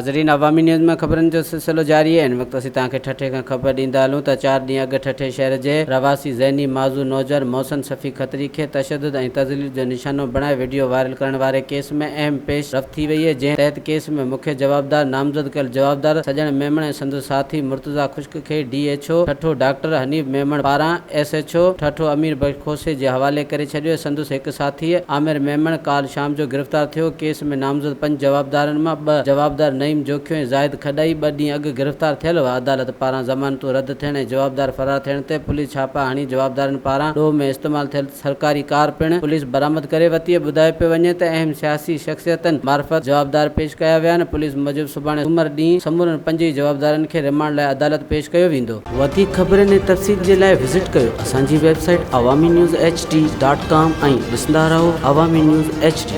ناظرين عوامي نيوز ۾ خبرن جو سلسلو جاري آهي. هن وقت اسين توهان کي ٺٽي کان خبر ڏيندا هلون ته چار ڏينهن اڳ ٺٽي شهر جي رهواسي ذهني معذور نوجوان محسن صفي کتري کي تشدد ۽ تذليل جو نشانو بڻائي وڊيو وائرل ڪرڻ واري ڪيس ۾ اهم پيش رفت ٿي وئي جنهن تحت ڪيس ۾ مکيه جوابدار نامزد ڪيل جوابدار سڄڻ ميمڻ ۽ سندس ساٿي مرتضيٰ خشڪ کي D H O Thatta doctor Hanif Memon پاران S H O Thatta Amir Bakhsh Khoso جي حوالي ڪري ڇڏيو ۽ سندس هڪ ساٿيء عامر ميمڻ ڪالهه شام جو گرفتار ٿيو. ڪيس ۾ نامزد پنج جوابدارن مان ٻه جوابدار نعيم جوکيو ۽ زاهد کڏائي ٻه ڏينهن اڳ گرفتار ٿيل هئا. عدالت پاران ضمانتون رد ٿيڻ ۽ جوابدار فرار ٿيڻ تي پوليس ڇاپا هڻي جوابدارن پاران ڏوهه ۾ استعمال ٿيل سرڪاري ڪار پڻ پوليس برآمد ڪري ورتي. ٻڌايو پيو وڃي ته اهم سياسي شخصيتن معرفت جوابدار پيش ڪيا ويا آهن. پوليس موجب سڀاڻي سومر ڏينهن سمورن پنج ئي جوابدارن کي رمانڊ لاء عدالت پيش ڪيو ويندو. وڌيڪ خبرن ۽ تفصيل جي لاء وزٽ ڪيو اسان جي website Awami news H D dot com ۽ ڏسندا رهو عوامي نيوز ايڇ ڊي.